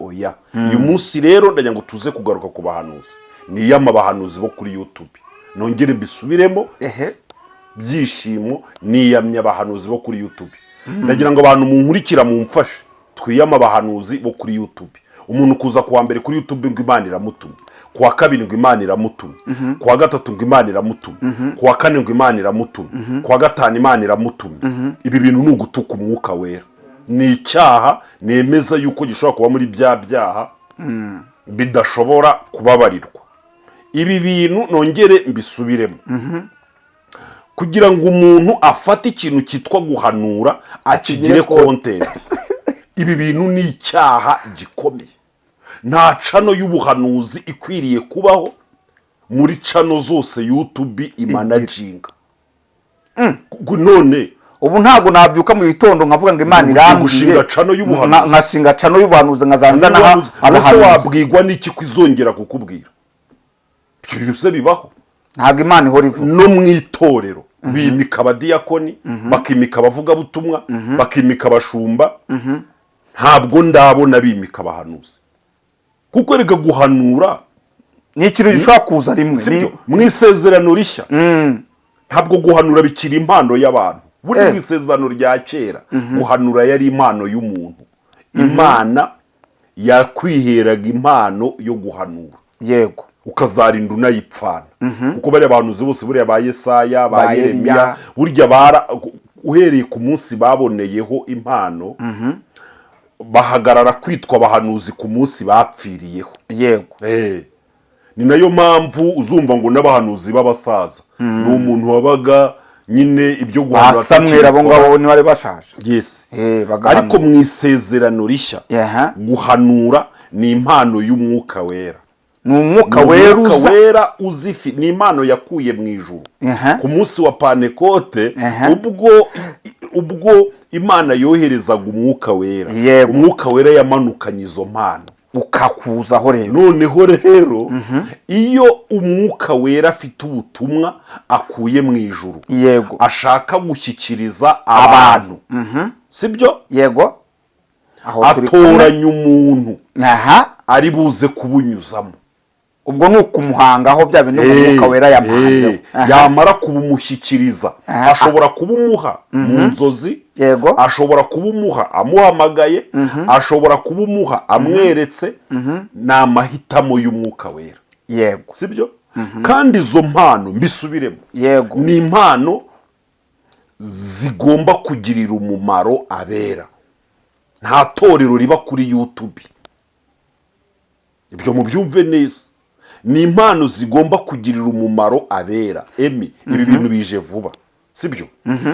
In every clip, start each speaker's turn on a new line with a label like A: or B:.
A: Oya, uyu munsi rero ndagira ngo tuze kugaruka ku bahanuzi. Niyama abahanuzi bo kuri YouTube, nongere mbisubiremo. Byishimo, niyamye abahanuzi bo kuri YouTube. Ndagira ngo abantu munkurikira mumfashe twiyame abahanuzi bo kuri YouTube. Umuntu kuza kuwa mbere kuri YouTube ngo Imana iramutumye, kuwa kabiri ngo Imana iramutumye, kuwa gatatu ngo Imana iramutumye, kuwa kane ngo Imana iramutumye, kuwa gatanu Imana iramutumye, ibi bintu ni ugutuka Umwuka Wera, ni icyaha nemeza yuko gishobora kuba muri bya byaha bidashobora kubabarirwa. Ibi bintu nongere mbisubiremo: kugira ngo umuntu afate ikintu cyitwa guhanura akigire
B: Akigire
A: content, ibi bintu ni icyaha gikomeye. Nta channel y'ubuhanuzi ikwiriye kubaho muri channel zose YouTube imanaginga. None
B: Ubu ntabwo nabyuka mu gitondo nkavuga ngo Imana
A: Ugiye
B: irambwiye
A: gushinga channel y'ubuhanuzi.
B: Nkashinga channel y'ubuhanuzi, nkazanzanaho
A: Ese
B: abahanuzi.
A: wabwirwa n'iki ko izongera kukubwira? Ibyo bintu se bibaho?
B: Ntabwo Imana ihora ivuga.
A: No mu itorero bimika abadiyakoni, bakimika abavugabutumwa, bakimika abashumba. Ntabwo ndabona bimika abahanuzi, kuko reka guhanura
B: Ni ikintu gishobora kuza rimwe.
A: Sibyo? Mu Isezerano Rishya ntabwo guhanura bikiri impano y'abantu. Buri mu Isezerano rya Kera guhanura yari impano y'umuntu. Imana yakwiheraga impano yo guhanura, ukazarinda unayipfana, kuko bariya bahanuzi bose, buriya ba Yesaya, ba
B: Ba
A: Yeremiya,
B: Eliya.
A: burya bara uhereye ku munsi baboneyeho impano, bahagarara kwitwa abahanuzi ku munsi bapfiriyeho. Ni nayo mpamvu uzumva ngo n'abahanuzi b'abasaza ni umuntu wabaga nyine ibyo guhanura
B: Ba Samweli abo
A: atakibikora.
B: ngabo ntibari bashaje?
A: Yes.
B: Bagahanura.
A: Ariko mu Isezerano Rishya guhanura ni impano y'Umwuka Wera.
B: Ni Umwuka
A: Ni
B: Wera
A: Umwuka
B: uza.
A: Wera uzifi, ni impano yakuye mu ijuru ku munsi wa Pantekote, ubwo Imana yoherezaga Umwuka Wera. Umwuka Wera yamanukanye izo mpano.
B: Ukakuzaho rero.
A: Noneho rero iyo Umwuka Wera afite ubutumwa akuye mu ijuru ashaka gushyikiriza abantu, sibyo?
B: Yego, aho turi kumwe.
A: Atoranya umuntu ari buze kubunyuzamo.
B: Ubwo ni ukumuhangaho bya bintu Umwuka Wera yamuhanzeho.
A: Yamara kubumushyikiriza, ashobora kubumuha mu nzozi, ashobora kubumuha amuhamagaye, ashobora kubumuha amweretse. Ni amahitamo y'Umwuka Wera. Sibyo? Kandi izo mpano, mbisubiremo, ni impano zigomba kugirira umumaro abera. Nta torero riba kuri YouTube, ibyo mubyumve neza. Ni impano zigomba kugirira umumaro abera. Emi, ibi bintu bije vuba, sibyo?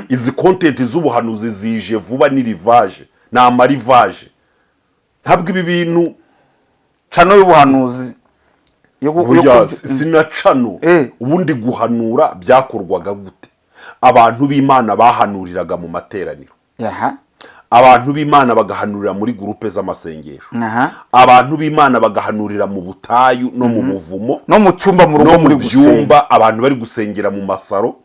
A: Izi content z'ubuhanuzi zije vuba, ni rivage, ni amarivage. Ntabwo ibi bintu
B: Channel y'ubuhanuzi yo
A: Oya, sina channel. Ubundi guhanura byakorwaga gute? Abantu b'Imana bahanuriraga mu materaniro. Abantu b'Imana bagahanurira muri groupe z'amasengesho. Abantu b'Imana bagahanurira mu butayu no mu buvumo,
B: no mu cyumba mu rugo
A: no mu
B: muri gusenga.
A: byumba, abantu bari gusengera mu masaro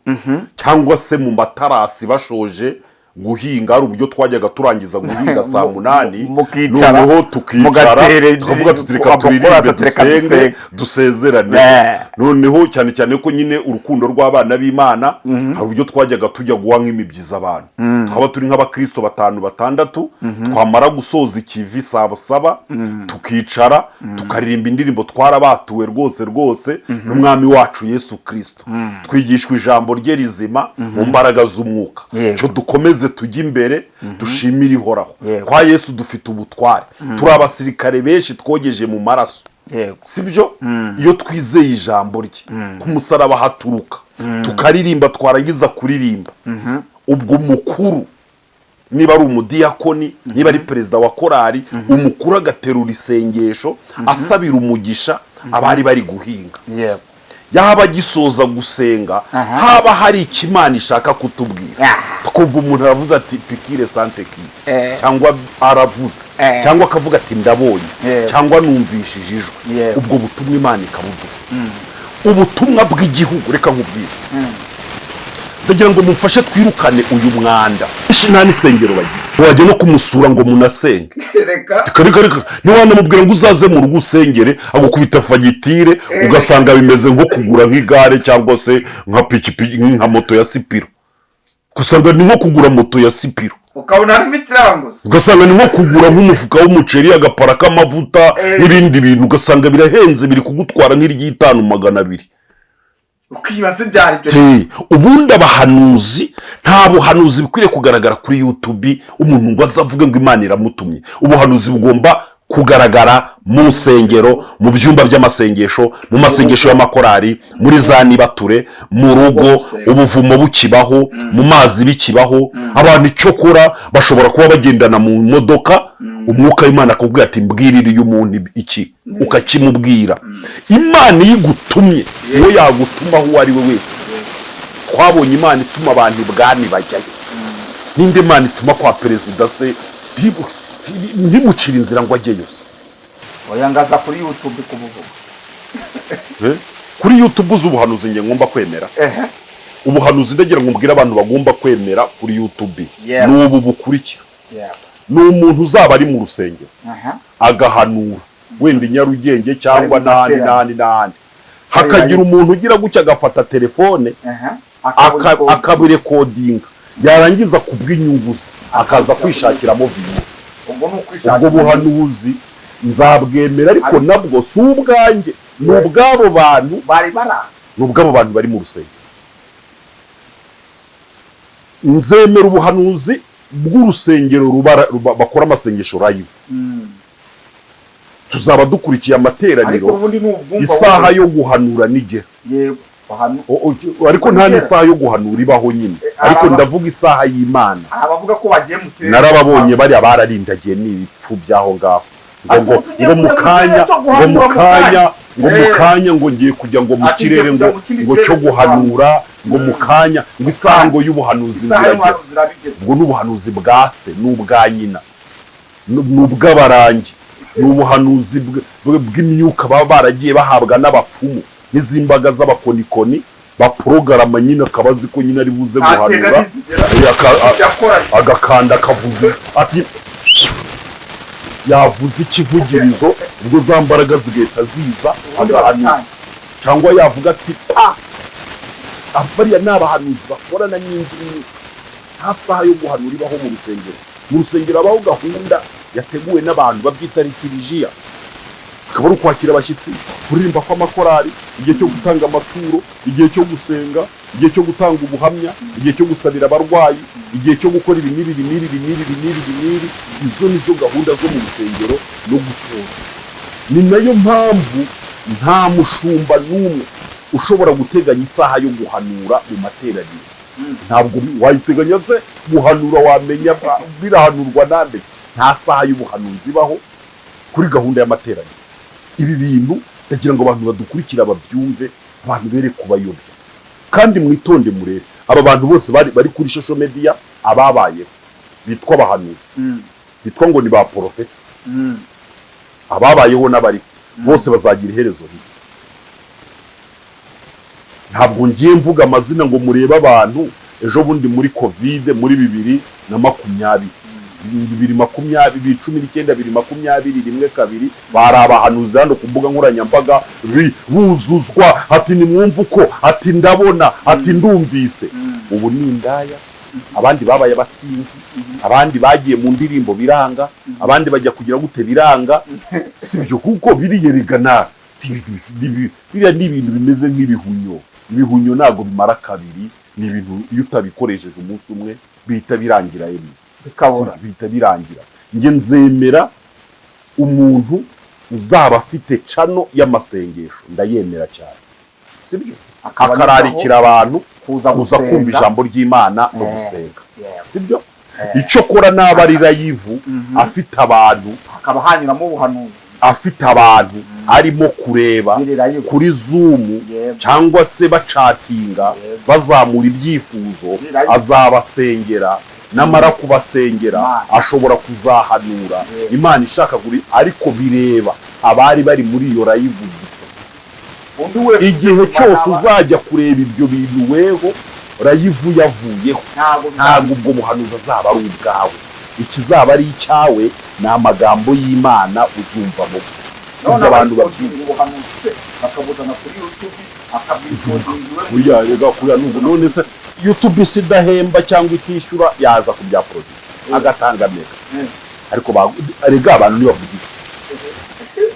A: cyangwa se mu matarasi bashoje guhinga. Hari uburyo twajyaga turangiza guhinga saa 8,
B: Mukicara,
A: noneho tukicara, tukavuga tuti: "Reka turirimbe,
B: amakorasi, reka
A: dusenge,
B: dusenge."
A: dusezerane." Noneho cyane cyane ko nyine urukundo rw'abana b'Imana, hari uburyo twajyaga tujya guha nk'imibyizi abantu, twaba turi nk'abakristo batanu, batandatu, twamara gusoza ikivi saa saba, tukicara, tukaririmba indirimbo. Twarabatuwe rwose rwose n'Umwami wacu Yesu Kirisito, twigishwa ijambo rye rizima mu mbaraga z'umwuka. Cyo dukomeze tujye imbere, dushimire Ihoraho. Kwa Yesu dufite ubutware, turi abasirikare benshi twogeje mu maraso. Sibyo? Iyo twizeye ijambo rye, ku musaraba haturuka, tukaririmba, twarangiza kuririmba, ubwo umukuru, niba ari umudiyakoni, niba ari perezida wa korari, umukuru agaterura isengesho asabira umugisha abari bari guhinga. Yaba agisoza gusenga, haba hari icyo Imana ishaka kutubwira, twumva umuntu aravuze ati: "Pikire sante ki," cyangwa aravuze, cyangwa akavuga ati: "Ndabonye," cyangwa "Numvishije ijwi." Ubwo butumwa Imana ikabuduha, ubutumwa bw'igihugu. Reka nkubwire, Ndagira ngo mumfashe twirukane uyu mwanda. Benshi nta n'isengero bagira, wajya no kumusura ngo munasenge.
B: Reka.
A: Reka reka, ntiwanamubwira ngo uzaze mu rugo usengere, agukubita fagitire, ugasanga bimeze nko kugura nk'igare cyangwa se nka pikipiki, nka moto ya Sipiro. Ugasanga ni nko kugura moto ya Sipiro.
B: Ukabona harimo ikiranguzo.
A: Ugasanga ni nko kugura nk'umufuka w'umuceri, agapara k'amavuta n'ibindi bintu, ugasanga birahenze, biri kugutwara nk'iry'itanu 200.
B: Ukibaza ibyo ari byo.
A: Te, ubundi abahanuzi, nta buhanuzi bukwiriye kugaragara kuri YouTube, umuntu ngo aze avuge ngo Imana iramutumye. Ubuhanuzi bugomba kugaragara mu nsengero, mu byumba by'amasengesho, mu masengesho y'amakorari, muri za nibature, mu rugo, ubuvumo bukibaho, mu mazi bikibaho. Abantu icyokora bashobora kuba bagendana mu modoka, umwuka w'Imana akubwira ati: "Mbwirire uyu muntu iki", ukakimubwira. Imana iyo igutumye, uwo yagutumaho uwo ari we wese. Twabonye Imana ituma abantu ibwami bajyayo. Ninde Imana ituma kwa perezida se ntimucire inzira ngo ajyeyo se?
B: Oya, ngaza kuri YouTube kubuvuga.
A: Eh? Kuri YouTube uzi ubuhanuzi nge ngomba kwemera? Ubuhanuzi ndagira ngo mbwire abantu bagomba kwemera kuri YouTube ni ubu bukurikira: ni umuntu uzaba ari mu rusengero, agahanura wenda i Nyarugenge cyangwa
B: Bari mu
A: n'ahandi
B: materaniro.
A: n'ahandi n'ahandi, hakagira umuntu ugira gutya agafata telefone, akabirecordinga, yarangiza kubw'inyungu ze akaza kwishakiramo views.
B: Ubwo ni ukwishakira.
A: Ubwo buhanuzi nzabwemera, ariko nabwo si ubwanjye, ni ubw'abo bantu.
B: Bari bara
A: Ni ubw'abo bantu bari mu rusengero. Nzemera ubuhanuzi bw'urusengero bakora amasengesho live, tuzaba dukurikiye
B: Ariko
A: amateraniro.
B: ubundi ni ubwumva.
A: Isaha yo guhanura nigera.
B: Yego, bahanu.
A: Ariko nta n'isaha yo guhanura ibaho nyine, ariko ndavuga isaha y'Imana.
B: Abavuga ko bagiye mu kirere.
A: Narababonye, bariya bararindagiye, ni ibipfu by'aho ngaho, ngo
B: Ati,
A: ngo
B: tugiye
A: ngo mu
B: kujya mu
A: kanya
B: kirere cyo
A: ngo mu
B: guhanura mu
A: kanya
B: kanya.
A: ngo mu kanya ngo ngiye kujya ngo mu
B: Ati, ngiye
A: kirere
B: kujya
A: ngo
B: mu kindi
A: ngo
B: kirere
A: cyo
B: cyo
A: guhanura, ngo mu kanya ngo isaha ngo y'ubuhanuzi ngo
B: Isaha
A: irageze.
B: y'ubuhanuzi irabigeze.
A: Ubwo ni ubuhanuzi bwa se n'ubwa nyina, ni ubw'abarangi, ni ubuhanuzi bw'imyuka baba baragiye bahabwa n'abapfumu n'izimbaga z'abakonikoni baporogarama nyine, akaba azi ko nyine ari buze
B: Saa cyenda
A: guhanura.
B: nizigera, yakoranye.
A: Agakanda akavuze ati yavuze ikivugirizo, ubwo za mbaraga zigahita ziza,
B: Ubundi
A: agahanura.
B: bagatangira.
A: Cyangwa yavuga ati pa. Bariya ni abahanuzi bakorana n'indi myuka. Nta saha yo guhanura ibaho mu rusengero. Mu rusengero habaho gahunda yateguwe n'abantu babyita litirijiya, akaba ari ukwakira abashyitsi, kuririmba kw'amakorari, igihe cyo gutanga amaturo, igihe cyo gusenga, igihe cyo gutanga ubuhamya, igihe cyo gusabira abarwayi, igihe cyo gukora ibi n'ibi, ibi n'ibi, ibi n'ibi, ibi n'ibi, ibi n'ibi. Izo ni zo gahunda zo mu rusengero no gusoza. Ni nayo mpamvu nta mushumba n'umwe ushobora guteganya isaha yo guhanura mu materaniro. Ntabwo wayiteganya se guhanura, wamenya birahanurwa nande? Nta saha y'ubuhanuzi ibaho kuri gahunda y'amateraniro. Ibi bintu ndagira ngo abantu badukurikira babyumve, abantu bere kubayobya. Kandi mwitonde murebe aba bantu bose bari kuri social media, ababayeho bitwa abahanuzi, bitwa ngo ni ba porofeti, ababayeho n'abariho bose bazagira iherezo ribi. Ntabwo ngiye mvuga amazina ngo murebe abantu. Ejo bundi muri COVID, muri 2020, 2020, 2019, 2021, 2, bari abahanuzi hano ku mbuga nkoranyambaga, buzuzwa ati: "Nimwumve uko", ati: "Ndabona", ati: "Ndumvise". Ubu ni indaya. Abandi babaye abasinzi, abandi bagiye mu ndirimbo biranga, abandi bajya kugira gute biranga. Si ibyo, kuko biriyerekana. Biriya ni ibintu bimeze nk'ibihunyo. Ibihunyo ntabwo bimara kabiri, ni ibintu iyo utabikoresheje umunsi umwe bihita birangira rimwe.
B: Bikabura.
A: Bihita birangira. Njye nzemera umuntu uzaba afite channel y'amasengesho, ndayemera cyane, sibyo?
B: Akaba
A: Akararikira abantu
B: kuza
A: kuza kumva
B: gusenga.
A: ijambo ry'Imana no gusenga, sibyo? Icyo akora naba ari live, afite abantu,
B: Hakaba hanyuramo ubuhanuzi.
A: afite abantu arimo kureba
B: Biri live.
A: kuri Zoom cyangwa se bachatinga, bazamura ibyifuzo,
B: Biri live.
A: azabasengera. Namara kubasengera,
B: Imana.
A: ashobora kuzahanura. Imana ishaka kuri, ariko bireba abari bari muri iyo live gusa.
B: Undi wese
A: Igihe cyose
B: naba-
A: uzajya kureba ibyo bintu weho Live yavuyeho,
B: Ntabwo.
A: ntabwo ubwo buhanuzi azaba ari ubwawe. Ikizaba ari icyawe ni amagambo y'Imana uzumva mu byo.
B: None
A: Ibyo abantu
B: abayikodinga
A: babyumva.
B: ubuhanuzi se, bakabuzana kuri YouTube, akabwikodinga iwe?
A: Oya, rega kuriya nubwo none se YouTube isi idahemba cyangwa itishyura, yaza ku bya produit agatanga mega? Ariko rega abantu ntibavugisha,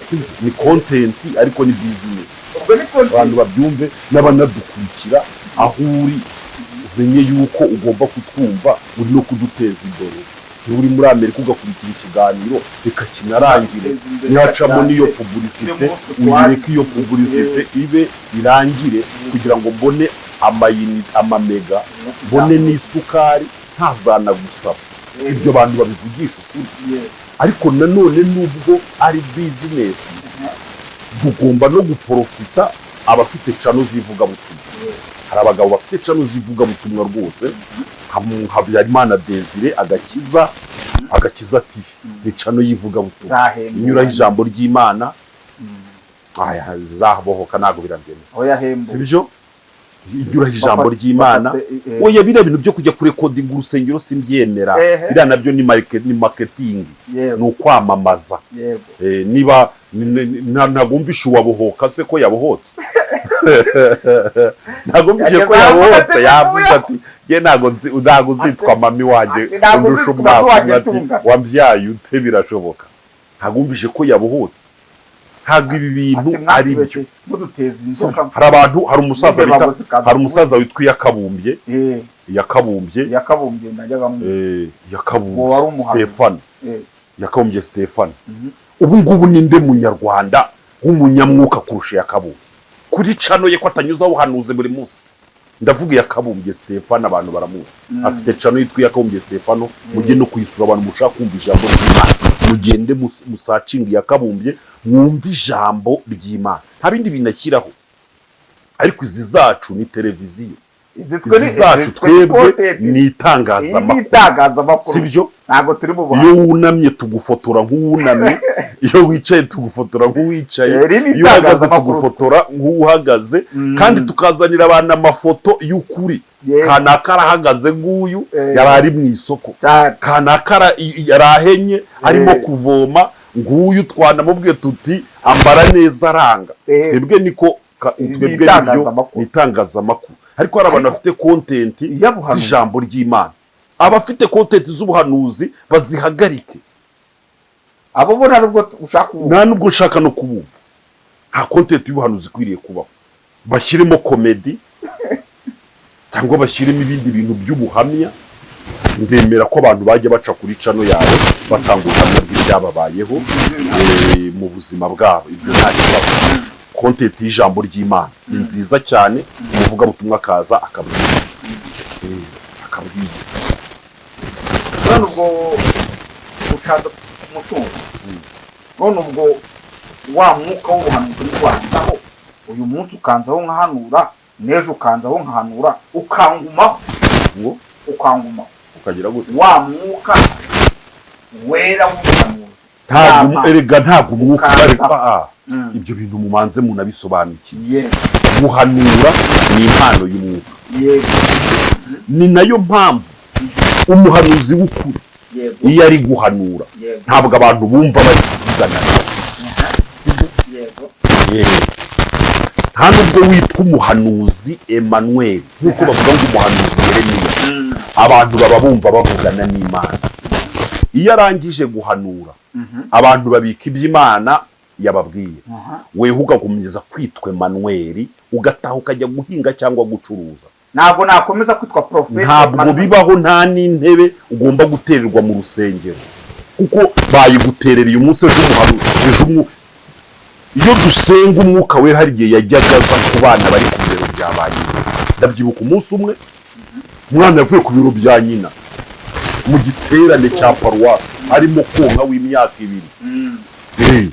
A: sibyo? Ni content ariko ni business.
B: Ubwo ni content.
A: Abantu babyumve n'abanadukurikira, aho uri umenye yuko ugomba kutwumva, uri no kuduteza imbere. Niba uri muri Amerika ugakurikira ikiganiro, reka kinarangire.
B: Guteza imbere,
A: Nihacamo n'iyo
B: kirangire.
A: publicité,
B: Kirimo
A: uyireke iyo publicité ibe irangire, kugira ngo mbone amayini, amamega, mbone n'isukari, ntazanagusaba. Ibyo bantu babivugisha ukuri. Ariko nanone nubwo ari business, tugomba no guprofita. Abafite channel z'ivugabutumwa, hari abagabo bafite channel z'ivugabutumwa rwose, nka Habyarimana Desire, Agakiza TV ni channel y'ivugabutumwa
B: Zahembwa.
A: inyuraho ijambo ry'Imana. Aya zabohoka ntabwo birabyemera.
B: Aho yahembuwe.
A: Si byo? Inyuraho ijambo ry'Imana. Oya, biriya bintu byo kujya kurecordinga urusengero simbyemera. Biriya nabyo ni marketing, ni ukwamamaza. Niba ntabwo wumvishe uwabohoka se ko yabohotse? Ntabwo wumvishe ko
B: Yageze aho
A: yabohotse?
B: ati,
A: Yavuze ati: "Nge ntabwo ntabwo uzitwa mami wanjye,
B: Ati, "Ntabwo
A: undusha
B: uzitwa mami
A: umwaka
B: wanjye
A: umwe." Ati:
B: tunga.
A: "Wambyaye ute?" Birashoboka. Ntabwo wumvishe ko yabohotse? Ntabwo ibi bintu
B: Ati,
A: ari byo.
B: "Mwatubeshye muduteza inzoka."
A: Hari abantu, hari umusaza
B: N'imbeba
A: bita
B: ngo zikaza.
A: Hari umusaza witwa Iyakabumbye. Iyakabumbye.
B: Yakabumbye, najyaga mu
A: Iyakabumbye
B: Uwo wari umuhanuzi.
A: Stefano. Yakabumbye Stefano. Ubu ngubu ninde munyarwanda w'umunyamwuka kurusha Yakabumbye kuri channel ye, ko atanyuzaho ubuhanuzi buri munsi? Ndavuga Yakabumbye Stefano, abantu baramuzi. Afite channel yitwa Yakabumbye Stefano, mujye no kuyisura. Abantu mushaka kumva ijambo ry'Imana, mugende musearchinge Yakabumbye, mwumve ijambo ry'Imana. Nta bindi bintu ashyiraho. Ariko izi zacu ni televiziyo.
B: Izi twe
A: Izi zacu
B: izi twe ni
A: twebwe
B: content.
A: ni
B: Iyi ni
A: itangazamakuru.
B: itangazamakuru.
A: Sibyo?
B: Ntabwo turi mu
A: Iyo
B: buhanuzi.
A: wunamye tugufotora nk'uwunamye, iyo wicaye tugufotora nk'uwicaye,
B: Iri ni
A: iyo uhagaze
B: itangazamakuru.
A: tugufotora nk'uhagaze, kandi tukazanira abantu amafoto y'ukuri. Kanaka arahagaze, nguyu yari ari mu isoko. Kanaka yari ahenye arimo kuvoma, nguyu twanamubwiye tuti: "Ambara neza," aranga. Twebwe niko
B: Iri ni
A: twebwe nibyo.
B: itangazamakuru.
A: Ni itangazamakuru, ariko hari abantu
B: Ariko
A: bafite content
B: iy'ubuhanuzi.
A: z'ijambo ry'Imana. Abafite content z'ubuhanuzi bazihagarike.
B: Abo bo nta nubwo ushaka ubu.
A: Nta nubwo nshaka no kubumva. Nta content y'ubuhanuzi ikwiriye kubaho. Bashyiremo comedy cyangwa bashyiremo ibindi bintu by'ubuhamya. Ndemera ko abantu bajya baca kuri channel yawe batanga ubuhamya bw'ibyababayeho mu buzima bwabo, ibyo nta kibazo. Content y'ijambo ry'Imana ni nziza cyane, umuvugabutumwa akaza akabwiriza. Akabwiriza.
B: None ubwo ushatse umushumba, none ubwo wa mwuka w'ubuhanuzi ntiwanzaho uyu munsi, ukanzaho nkahanura, n'ejo ukanzaho nkahanura, ukangumaho?
A: Ngo?
B: Ukangumaho.
A: Ukagira gute?
B: Wa mwuka wera w'ubuhanuzi.
A: Ntabwo
B: Yama.
A: erega ntabwo umwuka
B: Ukaza.
A: Ibyo bintu mumanze munabisobanukiwe. Guhanura ni impano y'umwuka. Ni nayo mpamvu umuhanuzi w'ukuri, iyo ari guhanura, ntabwo abantu bumva bari kuvugana nawe. Sibyo?
B: Yego.
A: Nta nubwo witwa umuhanuzi Emmanuel, nk'uko bavuga ngo umuhanuzi Yeremiya, abantu baba bumva bavugana n'Imana. Iyo arangije guhanura, abantu babika ibyo Imana yababwiye. Weho ugakomeza kwitwa Emmanuel, ugataha ukajya guhinga cyangwa gucuruza.
B: Ntabwo nakomeza kwitwa prophet.
A: Ntabwo
B: Emmanuel.
A: bibaho. Nta n'intebe ugomba gutererwa mu rusengero, kuko bayiguterera uyu munsi, ejo ejo iyo dusenga umwuka wera, hari igihe yajyaga aza ku bana bari ku bibero bya ba nyina. Ndabyibuka umunsi umwe umwana yavuye ku biro bya nyina mu giterane cya paruwasi arimo konka, w'imyaka 2.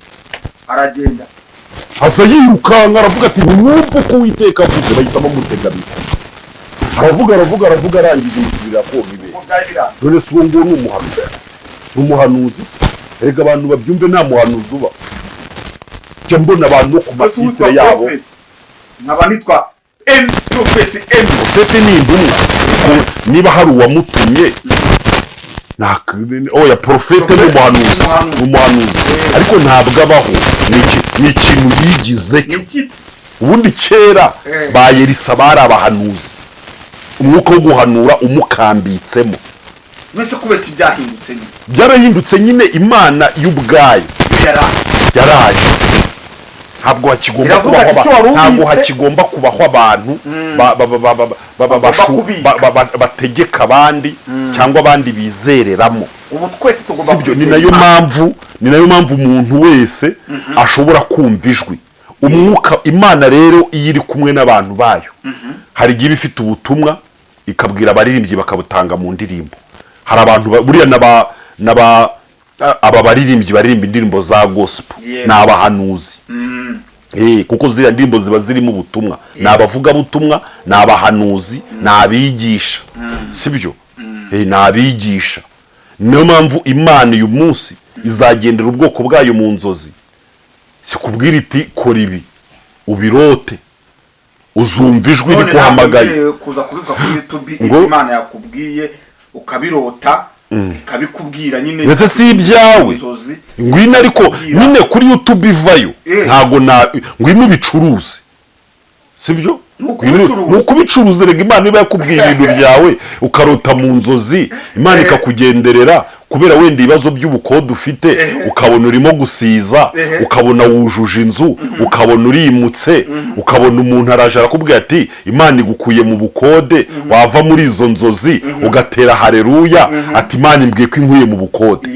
B: Aragenda.
A: Aza yirukanka, aravuga ati: "Nimwumve uko Uwiteka avuze." Bahita bamutega mikoro, aravuga, aravuga, aravuga, arangije yisubirira konka ibere.
B: Uko byari biranze.
A: None se uwo nguwo ni umuhanuzi? Ni umuhanuzi se? Erega abantu babyumve, nta muhanuzi uba. Njya mbona abantu no ku
B: Mbese uwitwa
A: matitre yabo.
B: prophet, nkaba nitwa M, prophet M.
A: Prophète ni intumwa. Niba hari uwamutumye, oya, prophète ni umuhanuzi, ni umuhanuzi, ariko ntabwo abaho. Ni ikintu yigize cyo.
B: Ni iki?
A: Ubundi kera ba Elisa bari abahanuzi, umwuka wo guhanura umukambitsemo.
B: Mwese kubera iki byahindutse nyine?
A: Byarahindutse nyine, Imana y'ubwayo
B: yaraje.
A: Yaraje, ntabwo hakigomba
B: Iravuga
A: kubaho
B: ati, "Icyo wari
A: ntabwo
B: ubitse."
A: hakigomba kubaho abantu
B: Bagomba kubika.
A: bategeka abandi cyangwa abandi bizereramo.
B: Ubu twese tugomba
A: Sibyo, ni
B: kwizera
A: nayo
B: Imana.
A: mpamvu, ni nayo mpamvu umuntu wese ashobora kumva ijwi, umwuka. Imana rero iyo iri kumwe n'abantu bayo, hari igihe iba ifite ubutumwa ikabwira abaririmbyi bakabutanga mu ndirimbo. Hari abantu buriya n'aba aba baririmbyi baririmba indirimbo za gospel ni abahanuzi. Kuko ziriya ndirimbo ziba zirimo ubutumwa, ni abavugabutumwa, ni abahanuzi, ni abigisha, sibyo? Ni abigisha. Niyo mpamvu Imana uyu munsi izagendera ubwoko bwayo mu nzozi, sikubwira iti: "Kora ibi", ubirote, uzumva ijwi
B: None
A: rikuhamagaye.
B: ntabwo wemerewe kuza kubivuga kuri YouTube.
A: Ngo?
B: Imana yakubwiye ukabirota, ikabikubwira nyine.
A: Ndetse si ibyawe.
B: Inzozi.
A: Ngwino ariko
B: Kubwira.
A: nyine kuri YouTube ivayo. Ntabwo na ngwino ubicuruze, sibyo?
B: Ni ukubicuruza.
A: Ni ukubicuruza. Rega Imana iba yakubwiye ibintu byawe, ukarota mu nzozi, Imana ikakugenderera kubera wenda ibibazo by'ubukode ufite, ukabona urimo gusiza, ukabona wujuje inzu, ukabona urimutse, ukabona umuntu araje arakubwira ati: "Imana igukuye mu bukode." Wava muri izo nzozi ugatera hareruya, ati: "Imana imbwiye ko inkuye mu bukode."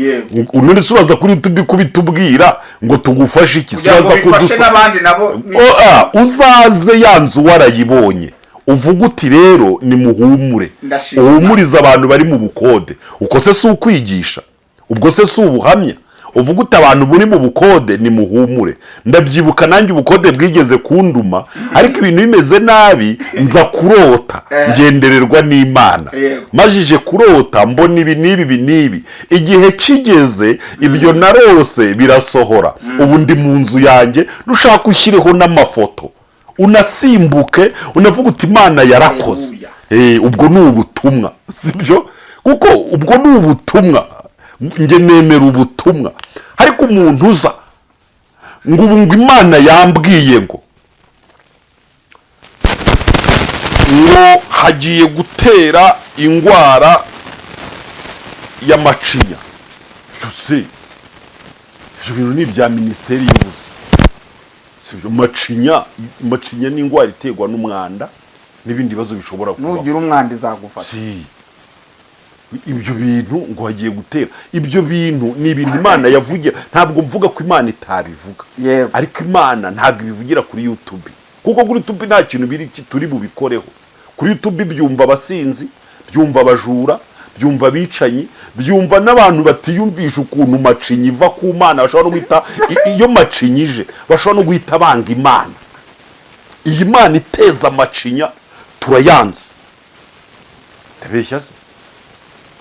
A: None se uraza kuri YouTube kubitubwira ngo tugufashe iki?
B: Kugira ngo
A: Uraza
B: bifashe n'abandi nabo
A: Oh, uzaze ya nzu warayibonye, uvuga uti: "Rero nimuhumure."
B: Ndashima.
A: Uhumurize abantu bari mu bukode. Uko se si ukwigisha? Ubwo se si ubuhamya? Uvuga uti: "Abantu buri mu bukode, nimuhumure." Ndabyibuka nanjye ubukode bwigeze kunduma, ariko ibintu bimeze nabi, nza kurota ngendererwa n'Imana. Majije kurota mbona ibi n'ibi, ibi n'ibi. Igihe kigeze ibyo narose birasohora. Ubu ndi mu nzu yanjye. Nushaka ushyireho n'amafoto, unasimbuke, unavuga uti: "Imana yarakoze."
B: Haleluya.
A: Ubwo ni ubutumwa, sibyo? Kuko ubwo ni ubutumwa, njye nemera ubutumwa. Ariko umuntu uza ngo ubu ngo Imana yambwiye ngo hagiye gutera indwara y'amacinya, se ibyo bintu ni ibya Minisiteri y'Ubuzima, sibyo? Macinya, macinya ni indwara iterwa n'umwanda n'ibindi bibazo bishobora kubaho.
B: Nugira umwanda izagufata.
A: Si ibyo bintu ngo hagiye gutera, ibyo bintu ni ibintu Imana yavugira. Ntabwo mvuga ko Imana itabivuga, ariko Imana ntabwo ibivugira kuri YouTube, kuko kuri YouTube nta kintu biri turi bubikoreho. Kuri YouTube byumva abasinzi, byumva abajura, byumva abicanyi, byumva n'abantu batiyumvisha ukuntu macinya iva ku Mana. Bashobora no guhita iyo macinya ije, bashobora no guhita banga Imana. Iyi Mana iteza amacinya turayanze. Ndabeshya se?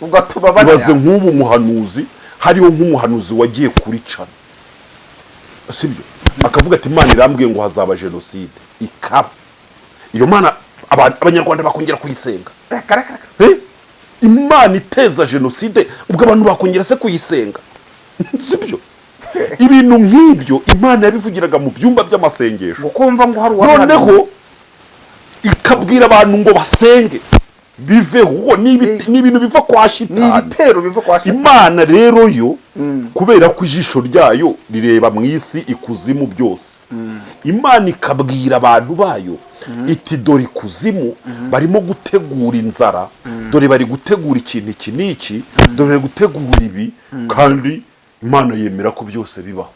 B: Ugatuma
A: Ibaze
B: banayanga.
A: nk'ubu muhanuzi, hariho nk'umuhanuzi wagiye kuri channel, sibyo, akavuga ati: "Imana irambwiye ngo hazaba jenoside", ikaba. Iyo Mana Abanyarwanda bakongera kuyisenga?
B: Reka, reka, reka.
A: Eh? Imana iteza jenoside, ubwo abantu bakongera se kuyisenga, sibyo? Ibintu nk'ibyo Imana yabivugiraga mu byumba by'amasengesho.
B: Ngo kumva ngo hari uwabihanuye.
A: Noneho ikabwira abantu ngo basenge biveho, kuko ni ibintu biva kwa
B: Ni
A: shitani.
B: ibitero biva kwa shitani.
A: Imana rero yo, kubera ko ijisho ryayo rireba mu isi, ikuzimu byose, Imana ikabwira abantu bayo iti: "Dore ikuzimu barimo gutegura inzara, dore bari gutegura ikintu iki n'iki, dore bari gutegura ibi." Kandi Imana yemera ko byose bibaho,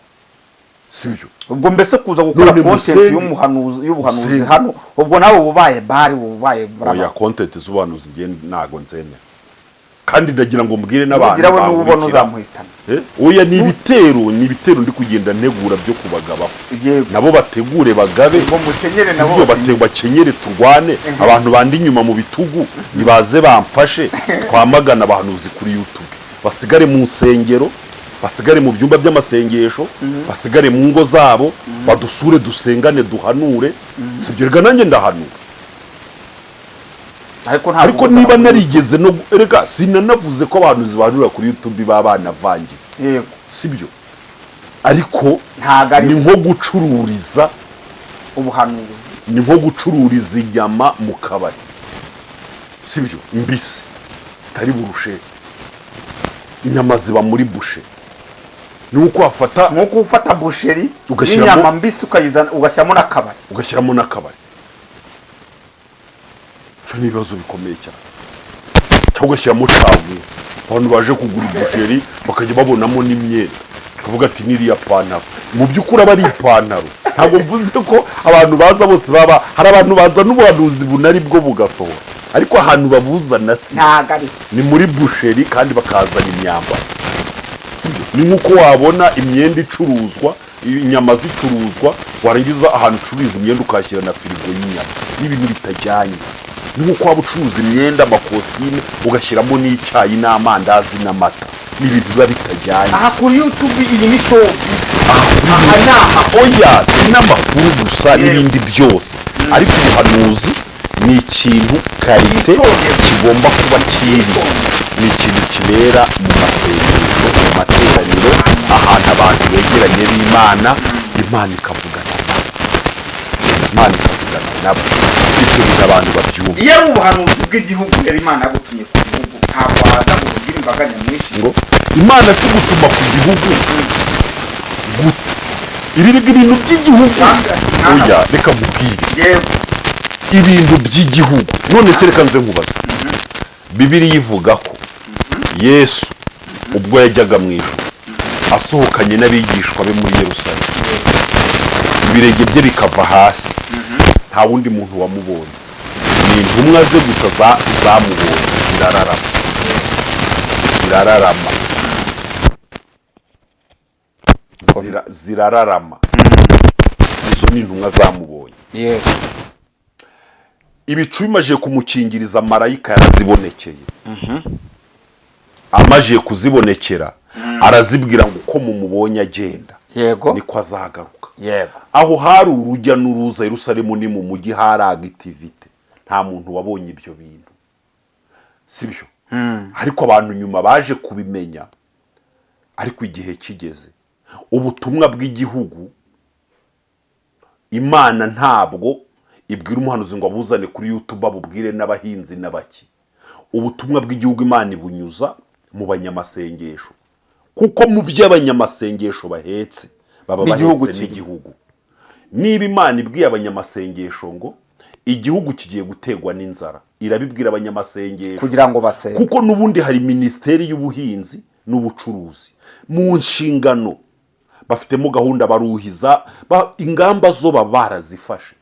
A: sibyo?
B: Ubwo mbese kuza gukora
A: None
B: content
A: musenge.
B: y'umuhanuzi, y'ubuhanuzi
A: Musenge.
B: hano, ubwo nawe ububaye bari ububaye
A: Oya,
B: brava.
A: content z'ubuhanuzi ngiye ntago nzemera, kandi ndagira ngo mbwire n'abantu
B: Nugira we n'ubona
A: bankurikira.
B: uzamuhitana.
A: Eh, oya, ni ibitero, ni ibitero ndi kugenda ntegura byo kubagabaho. Nabo bategure bagabe.
B: Ngo mukenyere nabo.
A: Sibyo? Bakenyere turwane. Abantu bandi inyuma mu bitugu nibaze bamfashe twamagana abahanuzi kuri YouTube, basigare mu nsengero, basigare mu byumba by'amasengesho, basigare mu ngo zabo, badusure, dusengane, duhanure, sibyo? Rega nanjye ndahanura.
B: Ariko ntabwo
A: Ariko
B: uza
A: niba
B: kuri
A: narigeze no reka sinanavuze ko abahanuzi bahanurira kuri YouTube baba banavangiwe. Sibyo, ariko
B: Ntabwo ari
A: ni nko gucururiza
B: ubuhanuzi.
A: Ni nko gucururiza inyama mu kabari, sibyo, mbisi zitari bouchée. Inyama ziba muri bouchée. Ni uko wafata
B: Nk'uko ufata boucherie y'inyama mbisi, ukayizana, ugashyiramo n'akabari.
A: Ugashyiramo n'akabari. Ibyo ni ibibazo bikomeye cyane. Cyangwa ugashyiramo caguwa, abantu baje kugura iboucherie bakajya babonamo n'imyenda, bakavuga ati: "N'iriya pantaro." Mu by'ukuri aba ari ipantaro. Ntabwo mvuze ko abantu baza bose baba, hari abantu bazana ubuhanuzi bunari bwo bugasohora, ariko ahantu babuzana si
B: Ntabwo ari
A: ni muri boucherie kandi bakazana imyambaro, sibyo? Ni nk'uko wabona imyenda icuruzwa, inyama zicuruzwa, warangiza ahantu ucururiza imyenda ukahashyira na firigo y'inyama. Ni ibintu bitajyanye. Ni nk'uko waba ucuruza imyenda, amakositime, ugashyiramo n'icyayi n'amandazi n'amata. Ni ibintu biba bitajyanye.
B: Aha kuri YouTube iyi ni showbiz, aha ni aha.
A: Oya, si n'amakuru gusa, n'ibindi byose, ariko ubuhanuzi ni ikintu qualité
B: Itorero.
A: kigomba kuba kiri, ni ikintu kibera mu masengesho, mu materaniro, ahantu abantu begeranye b'Imana, Imana ikavugana nabo, Imana ikavugana nabo. Ibyo bintu abantu babyumva.
B: Iyo ari ubuhanuzi bw'igihugu rero, Imana yagutumye ku gihugu, ntabwo waza ngo ubwire imbaga nyamwinshi.
A: Ngo Imana si gutuma ku gihugu gute? Ibi ibintu by'igihugu. Oya, reka nkubwire. Ibintu by'igihugu, none se reka nze nkubaze: Bibiliya ivuga ko Yesu ubwo yajyaga mu ijuru asohokanye n'abigishwa be muri Yerusalemu, ibirenge bye bikava hasi, nta wundi muntu wamubonye, ni intumwa ze gusa zamubonye, zirararama, zirararama, zirararama. Izo ni intumwa zamubonye. Ibicu bimaze kumukingiriza, marayika yarazibonekeye. Amaze kuzibonekera arazibwira ngo: "Uko mumubonye agenda, niko azagaruka." Aho hari urujya n'uruza, Yerusalemu ni mu mujyi, hari activité, nta muntu wabonye ibyo bintu, sibyo? Ariko abantu nyuma baje kubimenya. Ariko igihe kigeze, ubutumwa bw'igihugu Imana ntabwo ibwira umuhanuzi ngo abuzane kuri YouTube abubwire n'abahinzi n'abaki. Ubutumwa bw'igihugu Imana ibunyuza mu banyamasengesho, kuko mu by'abanyamasengesho bahetse baba
B: N'igihugu
A: bahetse
B: kirimo.
A: n'igihugu. Niba Imana ibwiye abanyamasengesho ngo igihugu kigiye gutegwa n'inzara, irabibwira abanyamasengesho
B: kugira ngo basenge.
A: Kuko n'ubundi hari Minisiteri y'Ubuhinzi n'Ubucuruzi mu nshingano, bafitemo gahunda, baruhiza, ingamba zo baba barazifashe.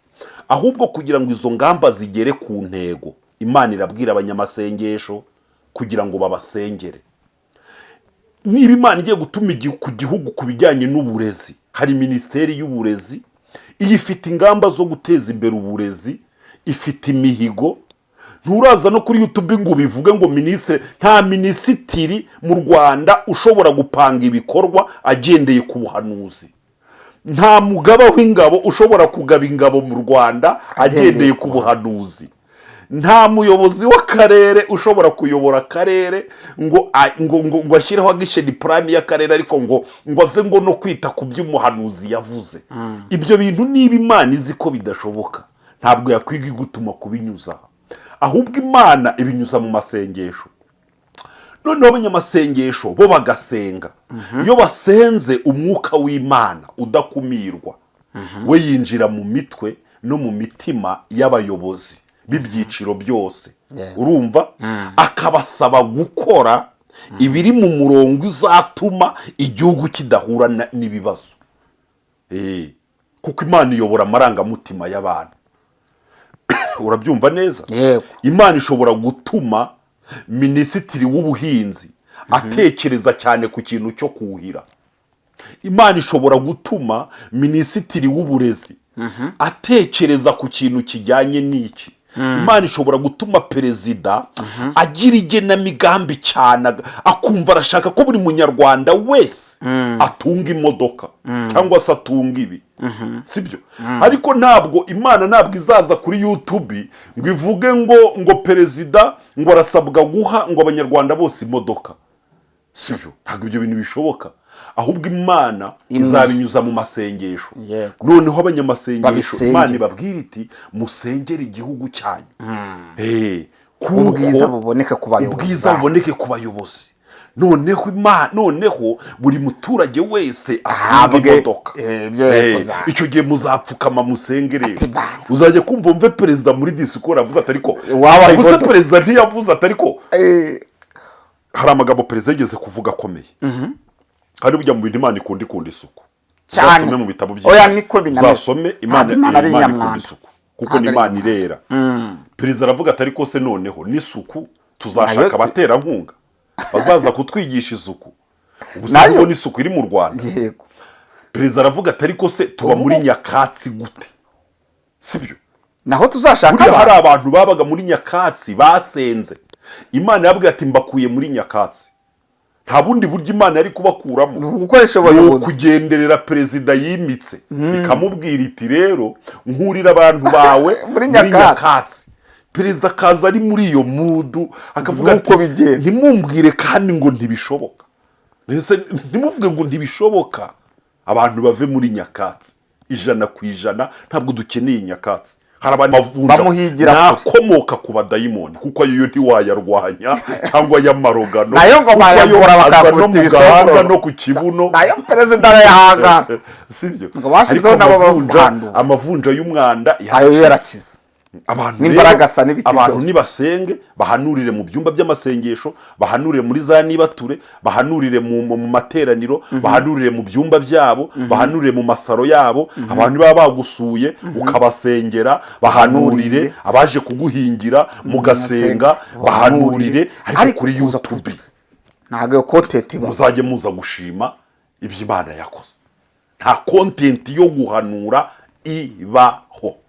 A: Ahubwo kugira ngo izo ngamba zigere ku ntego, Imana irabwira abanyamasengesho kugira ngo babasengere. Niba Imana igiye gutuma ku gihugu ku bijyanye n'uburezi, hari Minisiteri y'Uburezi, iyi ifite ingamba zo guteza imbere uburezi, ifite imihigo. Nturaza no kuri YouTube ngo ubivuge ngo minisitiri. Nta minisitiri mu Rwanda ushobora gupanga ibikorwa agendeye ku buhanuzi. Nta mugaba w'ingabo ushobora kugaba ingabo mu Rwanda agendeye ku buhanuzi. Nta muyobozi w'akarere ushobora kuyobora akarere ngo ashyireho action plan y'akarere, ariko ngo aze ngo no kwita ku byo umuhanuzi yavuze. Ibyo bintu niba Imana izi ko bidashoboka, ntabwo yakwiga igutuma kubinyuza. Ahubwo Imana ibinyuza mu masengesho, noneho abanyamasengesho bo bagasenga. Iyo basenze, umwuka w'Imana udakumirwa we yinjira mu mitwe no mu mitima y'abayobozi b'ibyiciro byose. Urumva, akabasaba gukora ibiri mu murongo uzatuma igihugu kidahura n'ibibazo. Kuko Imana iyobora amarangamutima y'abantu, urabyumva neza?
B: Yego.
A: Imana ishobora gutuma minisitiri w'ubuhinzi atekereza cyane ku kintu cyo kuhira. Imana ishobora gutuma minisitiri w'uburezi atekereza ku kintu kijyanye n'iki. Imana ishobora gutuma perezida agira igenamigambi cyane, akumva arashaka ko buri Munyarwanda wese atunga imodoka cyangwa se atunga ibi, sibyo? Ariko ntabwo Imana, ntabwo izaza kuri YouTube ngo ivuge ngo perezida ngo arasabwa guha ngo Abanyarwanda bose imodoka, sibyo? Ntabwo ibyo bintu bishoboka. Ahubwo Imana izabinyuza mu masengesho. Noneho abanyamasengesho,
B: Babisengere.
A: Imana ibabwira iti: "Musengere igihugu cyanyu." Kuko
B: ubwiza buboneke ku bayobozi
A: ubwiza
B: banyu.
A: buboneke ku bayobozi. Noneho noneho buri muturage wese ahabwe
B: Ahabwe,
A: imodoka.
B: Ibyo yakoze.
A: Icyo gihe muzapfukama musenge rero.
B: Ati, "Bana."
A: Uzajya kumva wumve perezida muri disikuru avuze ati: "Ariko
B: Wabaye
A: ubuse
B: imodoka.
A: Perezida ntiyavuze ati: "Ariko hari amagambo perezida yigeze kuvuga akomeye." Kandi burya mu bintu Imana ikunda isuku.
B: Cyane.
A: Uzasome mu bitabo by'Imana.
B: Oya, niko binameze.
A: Uzasome, Imana
B: Ntabwo Imana ari
A: Imana ikunda
B: inyamwanda.
A: isuku, kuko ni
B: Ntabwo ari
A: Imana irera. Perezida aravuga ati: "Ariko se noneho n'isuku tuzashaka
B: Nayo
A: abaterankunga bazaza kutwigisha isuku?" Ubu se
B: Nayo-
A: ubona isuku iri mu Rwanda? Perezida aravuga ati: "Ariko se tuba muri nyakatsi gute?" Sibyo?
B: Naho tuzashaka
A: Buriya hari
B: abantu.
A: abantu babaga muri nyakatsi basenze, Imana yabwiye ati: "Mbakuye muri nyakatsi." Nta bundi buryo Imana yari kubakuramo.
B: Ni ugukoresha
A: Ni
B: abayobozi.
A: ukugenderera perezida yimitse, ikamubwira iti: "Rero nkurira abantu bawe
B: Muri nyakatsi."
A: nyakatsi." Perezida akaza ari muri iyo mood, akavuga
B: Nuko
A: ati:
B: bigenda.
A: "Ntimumbwire kandi ngo ntibishoboka. Mbese ntimuvuge ngo ntibishoboka." Abantu bave muri nyakatsi 100%. Ntabwo dukeneye nyakatsi. Hari abantu bavunja
B: Bamuhigira kure.
A: nakomoka ku badayimoni, kuko ayo ntiwayarwanya, cyangwa ay'amarogano,
B: Nayo ngo
A: kuko ayo
B: bayavura
A: aza no
B: bakakubita
A: mu gahanga
B: ibisongoro.
A: no ku kibuno.
B: Nayo perezida arayahangara.
A: Sibyo?
B: Ngo bashyizeho
A: Ariko
B: nabo bavandu.
A: amavunja y'umwanda
B: Ayo
A: yarakize.
B: yarakize.
A: Abantu
B: N'imbaragasa
A: rero,
B: n'ibiti
A: abantu
B: byose.
A: nibasenge, bahanurire mu byumba by'amasengesho, bahanurire muri za nibature, bahanurire mu materaniro, bahanurire mu byumba byabo, bahanurire mu masaro yabo. Abantu baba bagusuye ukabasengera, bahanurire. Abaje kuguhingira mugasenga, bahanurire. Ariko
B: Ariko
A: kuri
B: kuza
A: YouTube
B: ntabwo iyo content iba.
A: muzajye muza gushima ibyo Imana yakoze. Nta content yo guhanura ibaho.